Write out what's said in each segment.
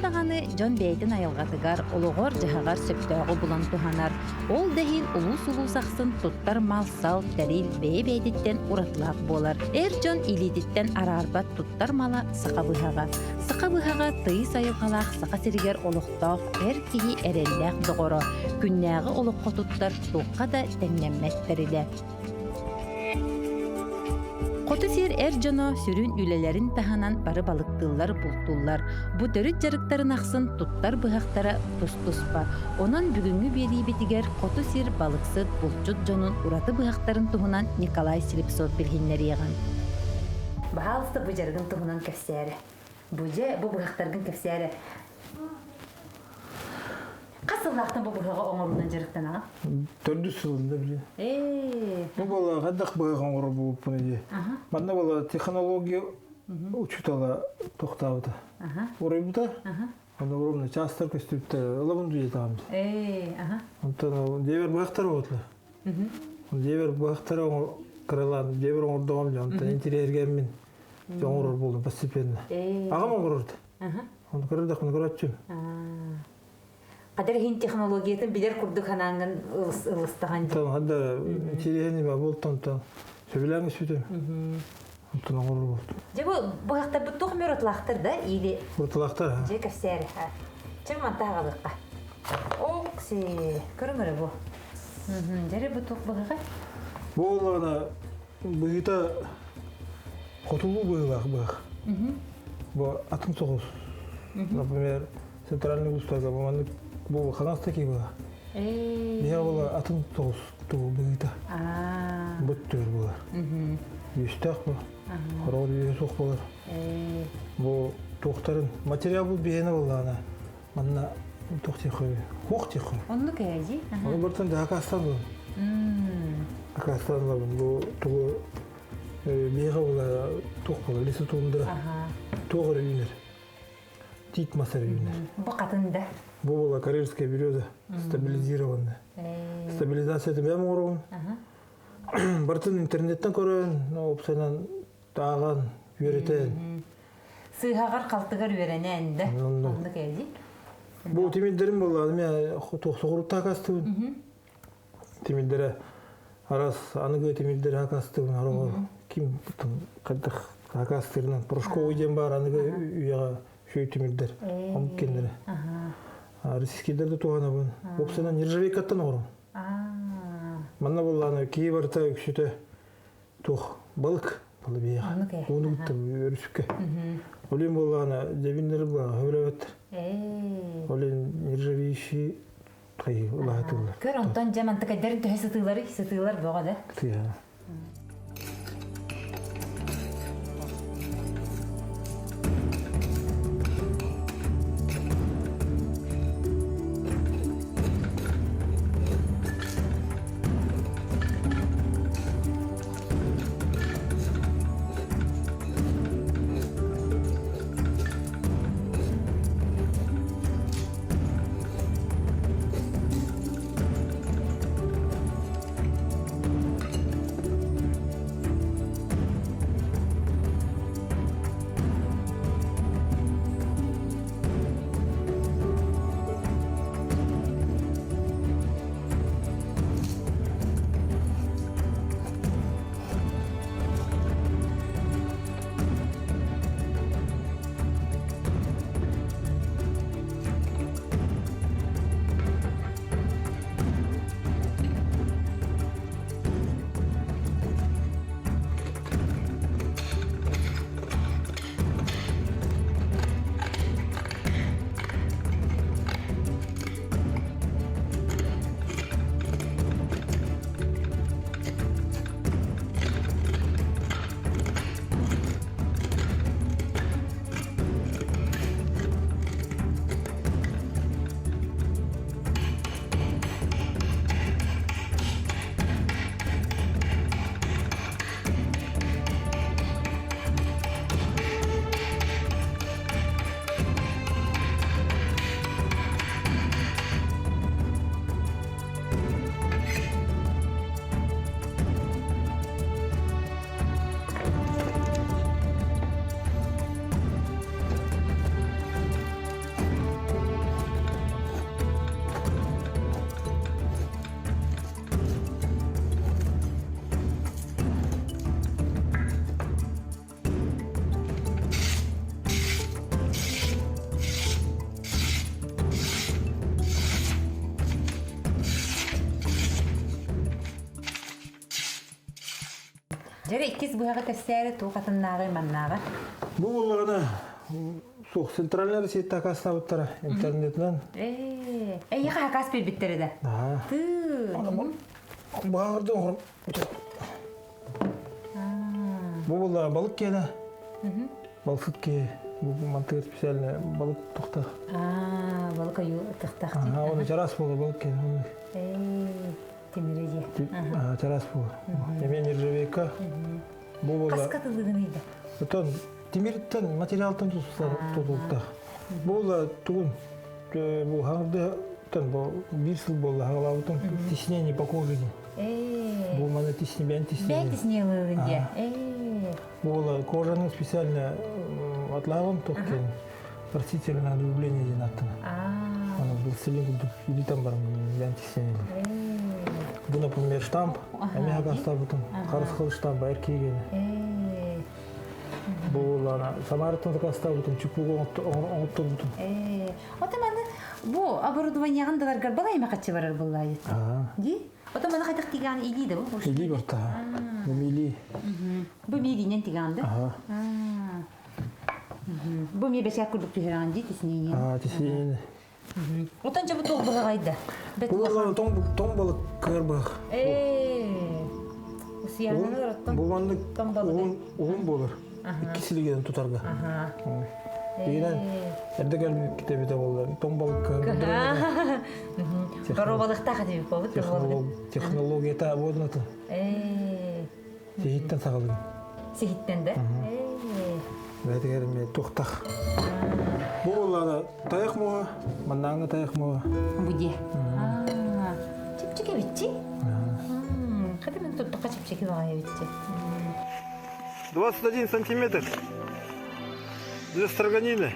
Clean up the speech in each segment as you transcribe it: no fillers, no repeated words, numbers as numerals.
даҕаны дьон бэйэтин айылҕатыгар, олоҕор-дьаһаҕар сөптөөҕү булан туһанар. Ол да иһин улуус-улуус ахсын туттар мал-сал, тэрил бэйэ-бэйэтиттэн уратылаах буолар. Эр дьон илиититтэн араарбат туттар мала саха быһаҕа. Саха быһаҕа тыйыс айылҕалаах Саха сиригэр олохтоох эр киһи эрэллээх доҕоро, күннээҕи олоххо туттар туохха да тэҥнэммэт тэрилэ. Хоту сир эр дьоно сүрүн үлэлэрин таһынан бары балыктыыллар, бултууллар. Бу төрүт дьарыктарын ахсын туттар быһахтара тус-туспа. Онон бүгүҥҥү биэриибитигэр хоту сир балыксыт, булчут дьонун ураты быһахтарын туһунан Николай Слепцов билиһиннэриэҕин. Баһаалыста бу дьарыгын туһунан кэпсээрэ. Бу дьэ, бу быһахтаргын кэпсээрэ. Хас сыллаахтан бу быһаҕы оҥоруунан дьарыктанаҕын? Төрдүс сылында били. Ээ. Бу буола хайдах быһах оҥорор буолбуппун дии. Манна буола технология учуутала тохтообута. Уруйбута. Онно уровня частар көстүбүттэр. Ылабын дүйэтаҕым. Ээ, аха. Онтон дьиэбэр быһахтар оҕотла. Дьиэбэр быһахтары кыралаан дьиэбэр оҥордоҕум дьон. Онтон интириэһиргэммин оҥорор буолдум постепенно. Аҕам оҥорорду. Оны көрөрдөхпүнэ көрөөччүм. Кадыр иһин технологиятын билэр курдук ханаангын ылыстаҕан дии. Хадда тириһин има болтон тон сөбүлээн сүтүм. Онтон оҥорор болтум. Дьэ бу быһахтарбыт туох мөрөтлаахтар да или Урталаахтар ha. Дьэ кэпсээр ha. Чэ манта хагалыкка. Окси, көрүҥ эрэ бу. Дьэ бу туох быһаҕай? Бу олоҕуна быһыыта хотулуу быһыылаах быһах. Бу атын соҕус. Например, центральный устарга бу маннык бу хаҥас такие быһах. Биһиэхэ була атын соҕус тугу быһыыта. Бут түөр буолар. Үстээх бу. Хороҕор үөһэ суох буолар. Бу туохтарын материал бу биһиэнэ буоллаҕына манна туох тихой хуох тихой. Оннук ээдьи. Оны бартан да акастан булun. Акастан булun. Бу тугу биһиэхэ була туох була леса тундра. Туох эрэ үүнэр. Тиит мас эрэ үүнэр. Бу хатын да. Бу була карельская береза стабилизированная. Стабилизация бэйэм оҥоробун. Барытын интернеттен көрөн, опсайынан тааҕан, үөрэтэн. Сыыһаҕар халтыгар үөрэнэн да. Оннук ээдьи. Бу тимирдэрим буолла, мен соҕуруттаа кастыбын. Тимирдэрэ арас аныгы тимирдэрэ акастыбын ароҕор ким хайдах акастырынан порошковый диэн баар аныгы үйэҕэ шөй тимирдэр омук кеннере. Российскийдер да туһанабын. Опсанан нержавейкаттан оҥором. Манна буоллаана киһи барыта үксүтэ туох балык балыбиэҕэ. Ууну кытта өрүскэ. Олин буоллаана дьэбиннери буоллаана хөбүлэбэттэр. Олин нержавеющий улаатыллар. Көр онтон дьэ мантыкайдарын төһө сытыылары сытыылар бөҕө да. Тыа. Дьэрэ иккис быһаҕы кэссээри туох атыннааҕый маннааҕа? Бу буоллаҕына суох центральный Россия акаастаабыттара интернетинэн. Ээ, эйиэхэ акаас биэрбиттэрэ да? Тыы. Баҕарды оҥорон Бу буолла балык киэнэ. Балыксыт киһи. Бу мантыгар специально балык тохтах. Аа, балык ою тохтах. Ага, оны чарас буолла балык киэнэ. Ээ, тимири дии. Чарас буолла. Эмиэ нержавейка. Бу буолла. Хаска тылыгын ыйда? Отон тимиртэн материалтан тутултах. Бу буолла тугун бу хаҥырдыттан бу биир сыл буолла хаҥалаабытым тиснение по коже Ээ. Бу маны тисни бэйэн тиснение. Бэйэн тиснее диye. Ээ. Бу буолла кожаны специально атлаабын тохтен растительное одубление диэн аттына. Аны пластилин курдук илитен баран бэйэн тиснение. Бу, например, штамп. Эмиэ хакастаабытым. Харысхал штамп эркиигени. Ээ. Бу буоллаана Самараттан сакаастаабытым, чупуга оҥотторбутум. Ээ. Ото маны бу оборудованиеҕын даларгар балай хаччы барар буллаайыт. Ди? Ото маны хайдах тигаан илии да бу? Илии барта. Бу илии. Бу миигинен тигаан да? Бу ми бэсэк курдук түһэрэҕин дии тиснение. Аа, тиснение. Отон жабы туох быһаҕайда? Бу тоҥ балык кыар быһах. Ээ. Усуйааннар оттон Бу маннык уһун уһун буолар. Икки силигинэн тутарга. Игинэн эрдэ кэлбит китэбитэ буолла. Тоҥ балык кыар. Боруобалыктаах этибит буолбут. Технологията буолната. Ээ. Сиһиттэн саҕалыгын. Сиһиттэн да? Ээ. Бээтигэр эмиэ туохтах. Бу буоллаҕына тайах муоһа, маннааҥҥы тайах муоһа. Бу дии. Чэпчэки эбитчи. Хата мен туттахха чэпчэки баҕайы эбитчи. 21 сантиметр. Для строганины.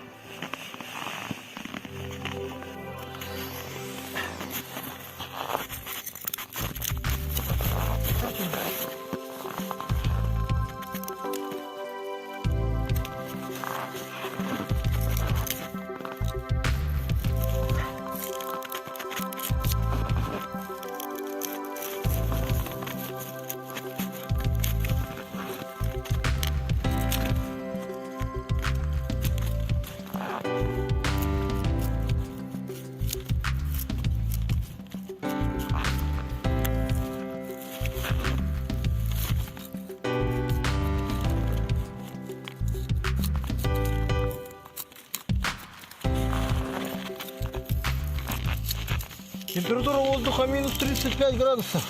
Температура воздуха минус 35 градусов.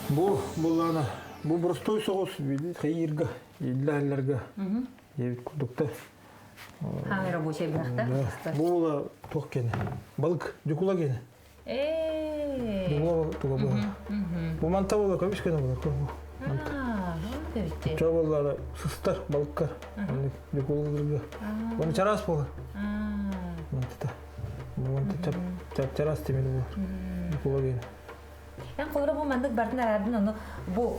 Бу буллаана бу боростуой соҕус хайыырга иллаһалларга диэбит курдуктар. Хаҥы рабочай быһахта. Бу була туох кene? Балык, дьукула кene. Ээ. Дьукула туга була. Бу манта була көмүс кene була. Чо буоллар сыстар балыкка. Дьукулаларга. Оны чараас буолар. Мантата. Бу манта чап чараас тимир буолар. Дьукула кene. Эн холоро бу маннык бартын араардын ону бу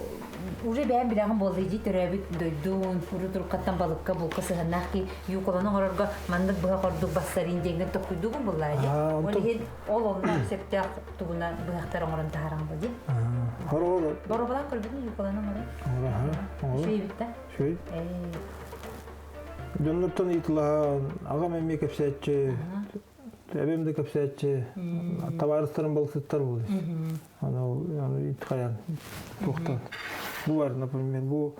уже бэйэм билэҕин буолла дии төрөөбүт дойдун урут уруккаттан балыкка булка сыһаннаах ки юколаны оҥорорго маннык быһа хордук бассарин диэҥҥин токкуйдугун буллаа дии. Ол иһин ол онно сөптөөх тугунан быһахтар оҥорон таһааран бу дии. Хоро Боробалаан көрбүтүн юколаны оҥорон. Үчүгэй Үчүгэй. Дьоннортон ыйытылаһан, аҕам эмиэ кэпсээччи. Эбэм да кэпсээччи, табаарыстарым балыксыттар буолар. Аны итхаян туохтан. Бу бар, например, бу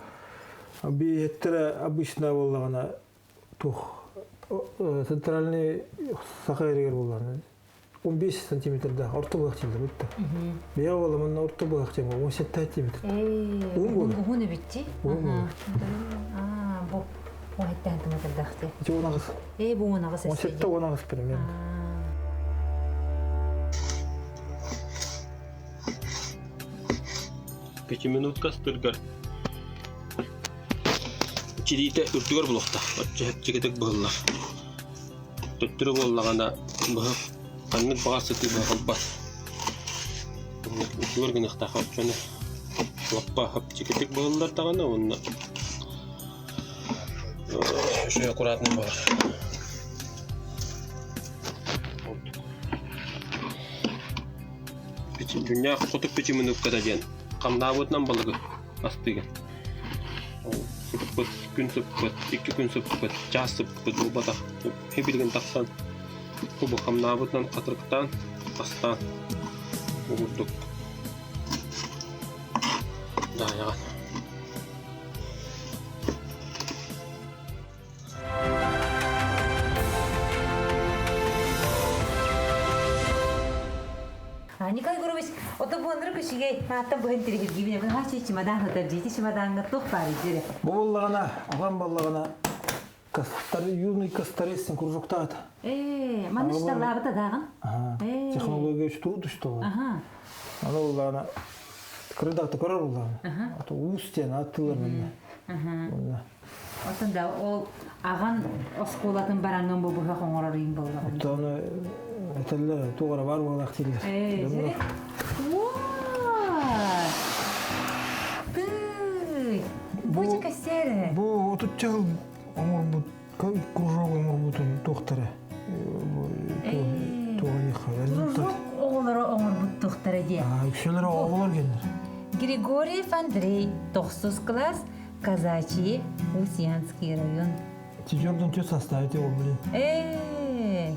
биэттэрэ обычно буоллаҕына туох центральный саха эригэр буоллаҕына 15 сантиметрдаах орто быһах дииллэр бутта. Бэйэ буолла манна орто быһах диэн 17 сантиметр. Уһун буолар. Уһун эбитти. Уһун буолар. Аа, бу 17 сантиметрдаах дии. Ити 18. Ээ, бу 18 17 18 примерно. Пятиминутка астыргар тириитэ үрдүгэр булуохтаах, оччо чэпчэкитик быһыллар. Төттөрү буоллаҕына быһах ханнык баҕар сытыы быһах ылбат. Үрдүгэр гыныахтаах оччону лаппа чэпчэкитик быһыллар даҕаны уонна үчүгэй аккуратный буолар. Дьүннээх хоту пятиминутката диэн хамнаабытынан балыгы астыыгын. Сыппыт, күн сыппыт, икки күн сыппыт, чаас сыппыт буолбатах. Билигин тахсан кубу хамнаабытынан хатырыктаан, астаан бу курдук дьаһайаҕын. Николай Егорович, ото буоннары күшүгэй мааттан быһын тиригиргибин эбин хачы чемодан хатар дьити чемоданга тух баар дьире. Бу боллаҕына, аҕам боллаҕына кастар, юный кастарестин кружоктаата. Ээ, манна шталлаабыта дааҕын? Ага. Технология что что. Ага. Аны боллаҕына кырдакта көрөр боллаҕына. Ато уус диэн аттылар манна. Ага. Оттон да ол аҕан оскуолатын бараҥҥын бу быһах оҥорор иин буоллаҕын. Оттон этэллэр туох эрэ баар буолаах дииллэр. Ээ, Тыый! Бу кэсээр. Бу отучча жыл оҥорбут кружок оҥорбутун туохтара Кружок оҕолоро оҥорбут туохтара диэ. Үксүлэрэ оҕолор геннер. Григорьев Андрей, тохсус класс, Казачьи, Усьянский район. Твердым что составите его, блин? Э,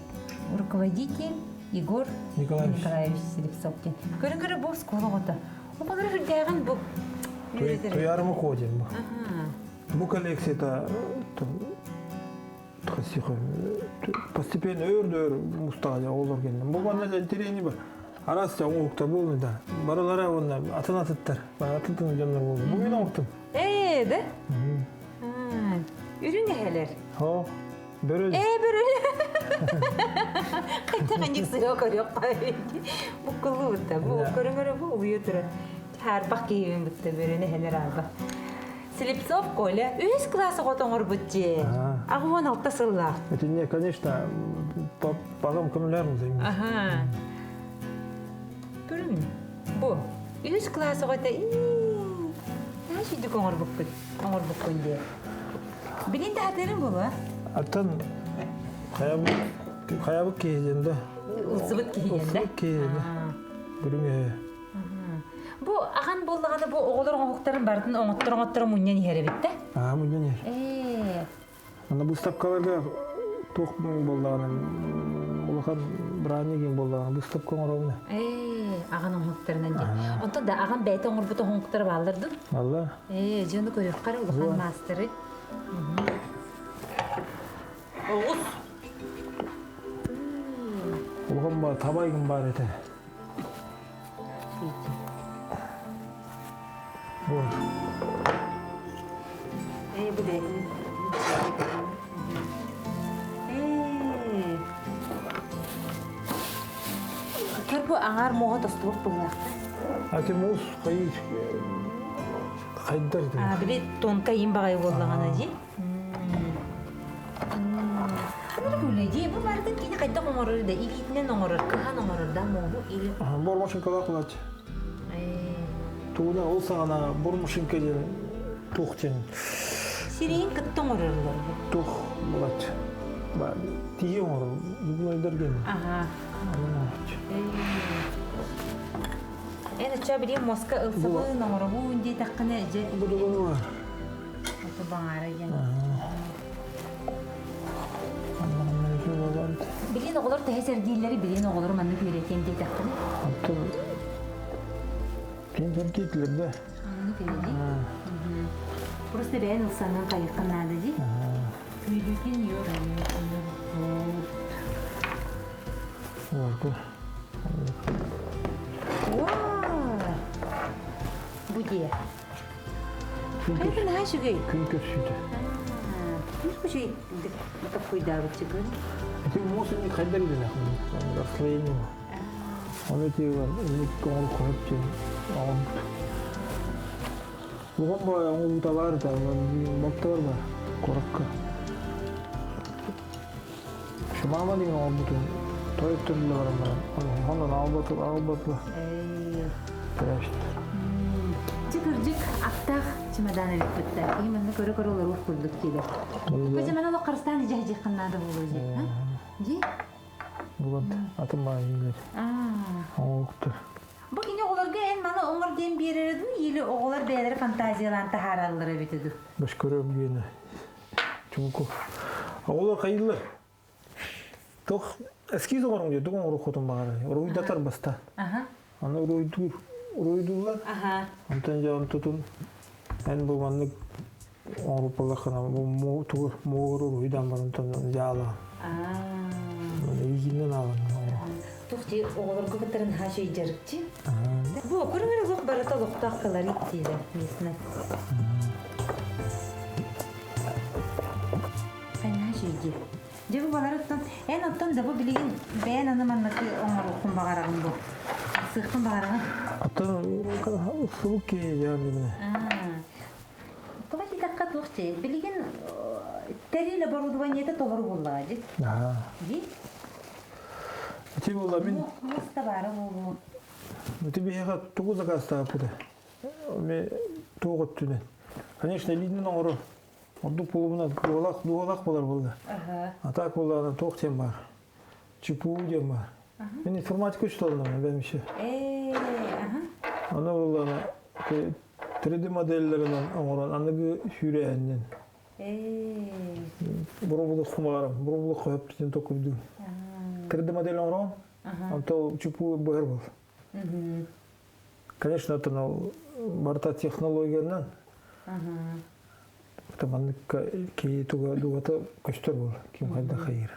руководитель Егор Николаевич, Николаевич Слепцов. Көрүн-көрө бу оскуола оҕото. Оҕолору үрдээҕин бу. Туярымы ходим. Бу коллекцията постепенно өөр-дөр мустаҕа оҕолор кэллим. Бу манна интэриэһинэй бар. Араас оҥоһуктар буолла да. Барылара уонна атын атыттар. Атын дьоннор буолла. Бу мин оҥоһуктум. Ээ, да? Үрүҥ эһэлэр. Хо, бөрөл. Ээ, бөрөл. Хайдах инник сыһа көрүөх Буккуллубутта. Бу көрүҥөрө бу улуйа турар. Хаарбах киһибин бутта бөрөнү эһэлэр арба. Слепцов Коля үһүс класс оҕото оҥорбут дьиэ. 86 сыллаах. Итинне, конечно, папам көмөлөөр займы. Аха. Көрүҥ. Бу үһүс класс оҕото наһаа сүдүк оҥорбуккун, оҥорбуккун диэ. Билин да хатырын буолуо. Аттан хайабыт киһи диэн да. Ылсыбыт киһи диэн да. Ылсыбыт киһи диэн да. Бүрүҥ Бу ахан буоллаҕына бу оҕолор оҥоһуктарын барытын оҥоттор-оҥоттор мунньан иһэр эбит да? Аа, мунньан иһэр. Ээ. Аны быыстапкаларга туох буоллаҕына улахан бырааһынньык буоллаҕына быыстапка оҥоробун. Ээ, аҕан оҥоһуктарынан диэн. Онтон да аҕам бэйэтэ оҥорбут оҥоһуктара бааллар дуу? Алла. Ээ, дьону көрүөххэ эрэ улахан маастары. Оҕус. Улахан ба табайгын баар этэ. Вот. Ээ, бу бэйэтин. Ээ. Көр бу аҥаар муоһа тостубут быһыылаах. А ты муус хайы хайдар А, били тонко им баҕайы буоллаҕына дии. Ханнык үлэ бу барытын кини хайдах оҥорор да илиитинэн оҥорор, кыһан оҥорор да муоһу или Бор машинкалаах кулач. Тугуна ол саҕана бор машинка диэн туох диэн Сириин кытта оҥороллор. Туох булач. Тиһи оҥорор. Зубнойдар диэн. Ага. Эн оччо билим муоска ылсабын оҥоробун диэтэххинэ дьэ Бу дугуну бар. Ото баҥаара диэн. Билин Билигин оҕолор төһө сэргииллэри билигин оҕолору маннык үөрэтиэм диэтэххинэ? Оттон ким сэргиэтилэр да. Маннык эбит. Просто бэйэн ылсаҥҥын хайыахха наада дии. Күлүтүн юр. Орду. Бу дии. Хайа наһаа үчүгэй. Күн көрсүүтэ. Күн үчүгэй таккуйдаабыт чыгын. Ити муус инник хайдар идэлэх расслоение. Оны тиэгэн инник оҥор хоһоп диэн оҥор. Бугун бу оҥолуута бар да бапталар бар корокка. Шумама деген оҥорбутун тойуттурлар баран баран. Онон албаты албаты. Трэштер. Дьэ кырдьык аттаах чемодан эбиппит да. Киһи манна көрө-көрө олоруох курдук диилэр. Көтө мана олох харыстаан ижэһдьиэххин наада буолуо дии. Дии? Булан атын маайыылар. Оҥоруктар. Бу кини оҕолорго эн маны оҥор диэн биэрэрэ дуу или оҕолор бэйэлэрэ фантазиялаан таһаараллара эбитэ дуу? Баш көрөм диэни. Чуҥку. Оҕолор хайыылар. Туох эскиз оҥоруҥ диye, тугу оҥоруоххутун баҕарар. Уруйдатар баста. Аны уруйдуур. Уруйдууллар. Онтон дьэ онтутун эн бу маннык оҥоруппаллаххына бу тугу муогар уруйдаан баран дьаалаан. Илиинэн аалан Тух дии оҕолорго кыттарын наһаа үчүгэй дьарыкчы. Бу көрүҥэр олох барыта олохтоох колорит диилэр местный. Наһаа үчүгэй дии. Дьэ бу балар оттон эн оттон да бу билигин бэйэн аны маннык оҥоруоххун баҕараҕын бу. Сыаххын баҕараҕын. Оттон субук киһи дьаан Тоҕо диэтэххэ туох дии билигин тэрил оборудованиета толору буоллаҕа дии. Дии. Ити буолла мин Муоста баара буолуо. Ити биһиэхэ тугу заказтаабыта? Ме туох өттүнэн. Конечно, илиинэн оҥорор. Ордук буолумуна дуолах дуолах болар буолла. А так буоллаҕына туох диэн баар. ЧПУ диэн баар. Мен информатика учууталынан бэм еще. Аны буоллаҕына 3D моделлэринэн оҥорон аныгы сүүрээһиннэн боробулук хумаарым, боробулук хөптүтүн токурдум. 3D модель оҥорон, онто ЧПУ быһар бол. Конечно, это барыта технологиянан. Манныкка киһи туга дугата көстөр буол, ким хайда хайыр.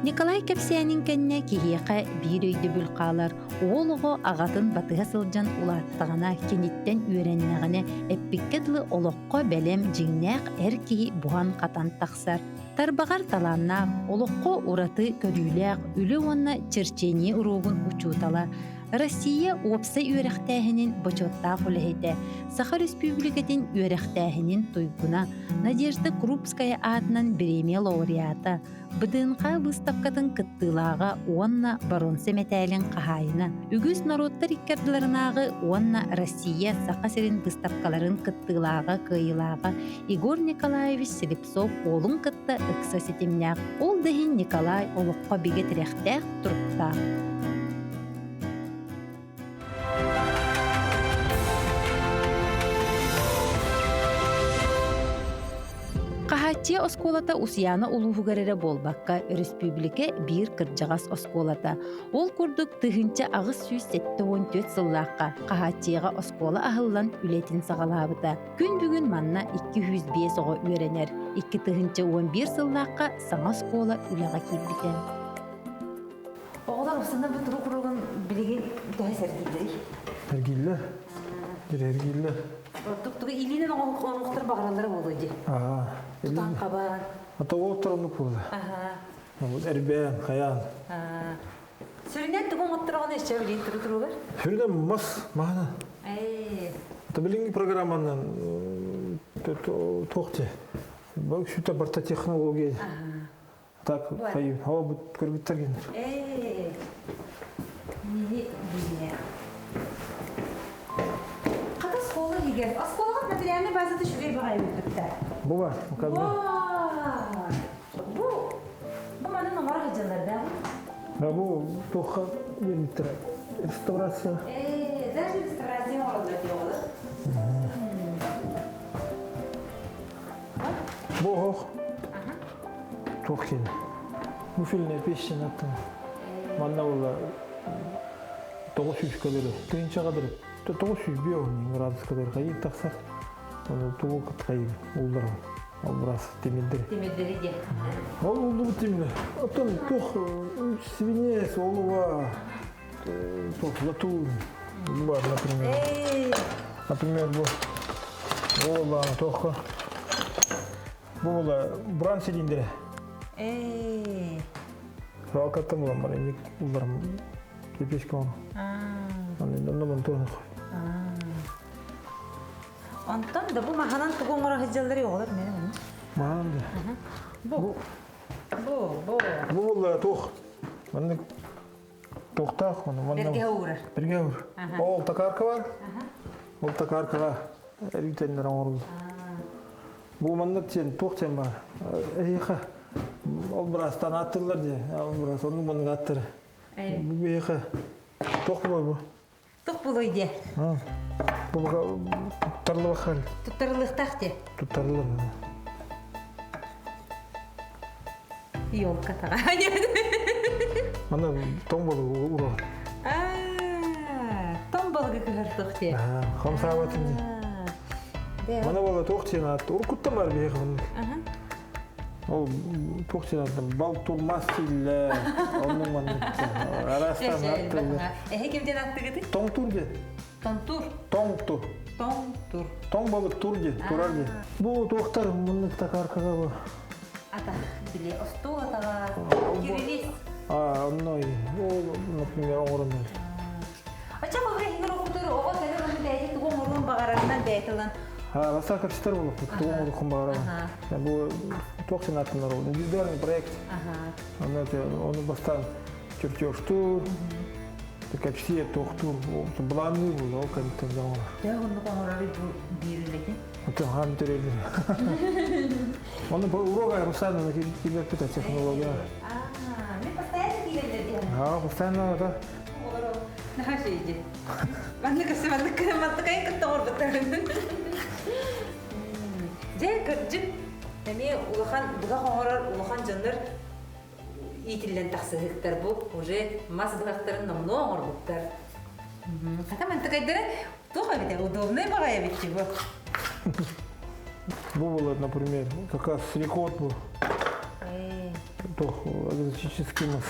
Николай кэпсээнин кэннэ киһиэхэ биир өйдөбүл хаалар. Уол оҕо аҕатын батыһа сылдьан улааттаҕына, киниттэн үөрэннэҕинэ, эппиккэ дылы олоххо бэлэм дьиҥнээх эр киһи буһан-хатан тахсар. Тарбаҕар талааннаах, олоххо ураты көрүүлээх үлэ уонна черчение уруогун учуутала, Россия уопсай үөрэхтээһинин бочуоттаах үлэһитэ, Саха Өрөспүүбүлүкэтин үөрэхтээһинин туйгуна, Надежда Крупская аатынан бириэмийэ лауреата, БДНХ быыстапкатын кыттыылааҕа уонна боруонса мэтээлин хаһаайына, үгүс норуоттар икки ардыларынааҕы уонна Россия Саха сирин быыстапкаларын кыттыылааҕа, кыайыылааҕа Егор Николаевич Слепцов уолун кытта ыкса ситимнээх. Ол да иһин Николай олоххо бигэ тирэхтээх, туруктаах. Хаһааччыйа оскуолата Усуйаана улууһугар эрэ буолбакка, өрөспүүбүлүкэ биир кырдьаҕас оскуолата. Ол курдук 1874 сыллаахха Хаһааччыйаҕа оскуола аһыллан үлэтин саҕалаабыта. Күн бүгүн манна 205 оҕо үөрэнэр. 2011 сыллаахха саҥа оскуола үлэҕэ киирбитэ. Оҕолор устунан бу турук уругун билигин төһө сэргииллэрий? Сэргииллэр. Сэргииллэр. Ордук тугу илиинэн оҥоһуктар баҕараллара буолуо дии. Аа. Тутан хабан. Ата оттор оннук буолла. Аха. Эрбээн, хайаан. Сүрүнэн тугу оҥоттороҕун өссө билин туру туругар? Сүрүнэн мас, маһана. Ээ. Ата билиҥҥи программанан туох дии. Сүтэ барта технология. Так, хайы, хава бут көрбүттэр генер. Ээ. Мини биле. Хата оскуола иһигэр. Оскуолаҕыт материальнай базата үчүгэй баҕайы бүттүктэр. Бу бар, как бы. Бу бу манан оҥоро сылдьаллар да? Да бу туохха биэрбиттэр реставрация. Ээ, даже реставрация оҥороллор диэҕэ. Бу оһох. Туох киэн. Муфельная печь аттан. Манна буолла 900 калорий. Тыһыынчаҕа дылы. 905 градуска дылы хайыы тахсар. Оны тугу кытхайыы улларым. Ол брас тимирдери. Тимирдери де. Ол уллубут тимири. Оттон туох свинец, олова, туох латунь бар, например. Например, бу ол туохха бу була буран цилиндре. Ралкаттан булан бар, инник улларым лепешка оны. Аны онно туох. Онтон да бу маханан тугу оҥоро сылдьаллар оҕолор мene оны. Махан да. Бу. Бу, бу. Бу була туох. Маннык туохтаах оны манна. Бэргэһэ уурар. Бэргэһэ уур. Ол токарка бар. Ол токаркаға эргитеннер оҥорул. Бу маннык тиэн туох тиэн бар. Эһиэхэ ол бырастан аттылар дии. Ол бырас оннук маннык аттыр. Бу биһиэхэ туох буолуой бу? Туох буолуой диэ? Бу туттарыллыбаххар. Туттарыллыахтаах диэ. Туттарыллар. Елка таҕа. Мана тоҥ балыгы ура. Тоҥ балыгы кыһар туох диэ. Хамсаабатын дии. Мана буола туох диэн аат уруккуттан бар биһиэхэ маннык. Ол туох диэн ааттан бал турмас дииллэр. Оннук маннык. Араастаан ааттыыллар. Эһи ким диэн ааттыгытый? Тоҥтур диэн. Тонтур. Тоҥтур. Тоҥтур. Тоҥ балык тур диэн, турар диэн. Бу туохтар муннук токаркаға бу. Атах, били остуол атаҕа, кирилис. А, онно ол, например, оҥороннор. Ача бу иһигэр оҕотор оҕо кэлэр ону бэйэтэ тугу оҥоруон баҕарарынан бэйэтэ ылан. А, баста капситар болуп, тугу оҥоруоххун баҕарабын. Бу туох сенатыннар ол, индивидуальный проект. Оны оны бастаан чертежтуур, капсия тохтуур, былаанныыр бул, ол кэнниттэн оҥорор. Төһө оннук оҥорору бу биир үлэтин? Отон хаан төрөлөр. Оны бу урок Руслан килбеппит технология. А, мен постоянно киирэллэр диэн. А, постоянно да. Наһаа шейди. Маннык өссө маннык мантыкайын кытта оҥорбуттар. Дьэ, кырдьык, эмиэ улахан быһах оҥорор улахан дьоннор иитиллэн тахсыһыктар бу уже мас быһахтарын номнуо оҥорбуттар. Хата мантыкайдара туох эбитэ удобный баҕайы эбит бу. Бу было, например, как раз силикот был. Туох экзотический мас.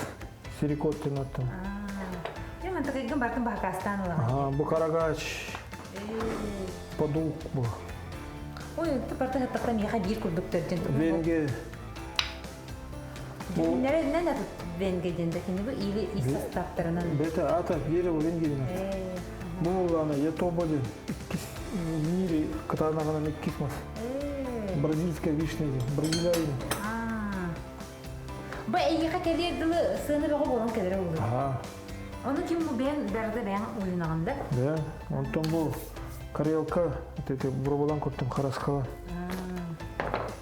Силикот тенаттан. Дьэ мантыкайгын бартын баһакаастаан ылаҕын. Ага, бу карагач. Подук бу. Ой, барта хаттахта миэхэ биир курдуктар дьин. Венге. Дьүһүннэринэн атыт венге диэн да кини бу или ис составтарынан. Бета ата биэре бу венге диэн. Бу буллаана ятоба диэн иккис в мире кытаанаҕынан иккис мас. Бразильская вишня диэн. Бразилия диэн. Бу эйиэхэ кэлиэр дылы сыана бөҕө буолан кэлэрэ буолуо. Аха. Ону ким бу бэйэн бэрдэ бэйэҥ уйунаҕын да? Бэйэн. Онтон бу карелка, это буробалан көртүм хараскала.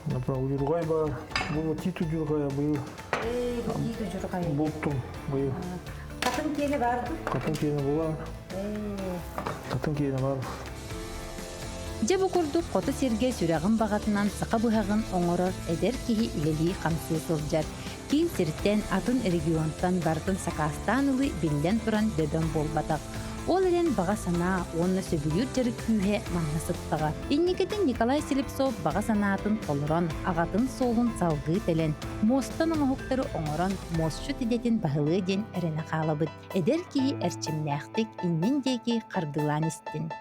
Например, удьурҕай баар. Бу тиит удьурҕайа быйыл. Ээ, бу тиит удьурҕай. Бултум быйыл. Хатын киэнэ баар дуу? Хатын киэнэ буолар. Хатын киэнэ баар. Дьэ бу курдук хоту сиргэ сүрэҕин баҕатынан саха быһаҕын оҥорор эдэр киһи үлэлии-хамсыы сылдьар. Киин сиртэн, атын регионтан барытын сакаастаан ылыы биллэн туран дөбөҥ буолбатах. Ол эрэн баҕа санаа уонна сөбүлүүр дьарык күүһэ манна сыттаҕа. Инникитин Николай Слепцов баҕа санаатын толорон, аҕатын суолун салгыы тэлэн, муостан оҥоһуктары оҥорон муосчут идэтин баһылыа диэн эрэнэ хаалабыт. Эдэр киһи эрчимнээхтик иннин диэки хардыылаан истин.